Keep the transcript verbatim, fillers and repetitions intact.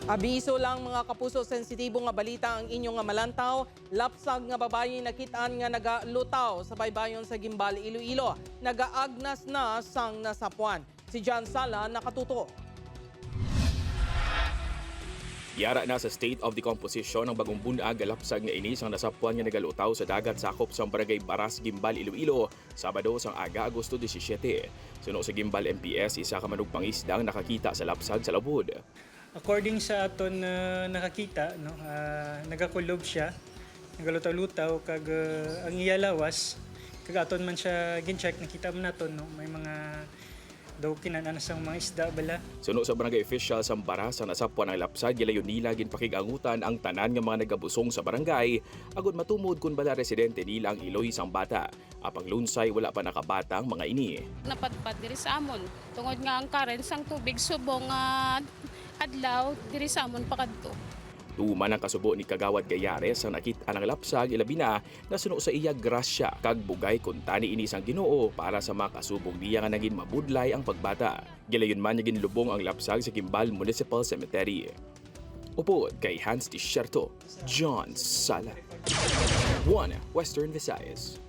Abiso lang, mga kapuso, sensitibo nga balita ang inyo nga malantaw. Lapsag nga babayi nakit-an nga nagalutaw sa baybayon sa Guimbal, Iloilo. Nagaagnas na sang nasapwan. Si John Sala nakatuto. Yara na sa state of decomposition ang bagong bun-ag nga lapsag nga ini sang nasapwan nga nagalutaw sa dagat sakop sang Barangay Baras, Guimbal, Iloilo, Sabado sang aga, Agosto disisiete. Suno sa Guimbal M P S, isa ka manugpangisda ang nakakita sa lapsag sa lawod. According sa aton, ah, nakakita, no, ah, nagakulob siya, nagalutaw-lutaw, kag, ah, ang iya lawas, kag aton man siya gin-check, nakita man naton, no, may mga daw kinan-an sang mga isda bala. Suno sa barangay official sang Baras, ang nasapwan ang lapsag, gilayon nila ginpakig-angutan ang tanan nga mga nagabusong sa barangay agod matumod kon bala residente nila ang iloy sang bata. Apang lunsay, wala pa nakabata ang mga ini. Napadpad diri sa amon tungod nga ang current sang tubig subong nga adlaw diri sa amon pakadto. Tuman ang kasubo ni Kagawad Gayares ang nakit-an ang lapsag, ilabi na nasuno sa iya grasya kag bugay kuntani ini sang Ginoo para sa mga kasubong niya nga nangin mabudlay ang pagbata. Gilayon man nga ginlubong ang lapsag sa Guimbal Municipal Cemetery. Upod kay Hans Desierto, John Sala, One Western Visayas.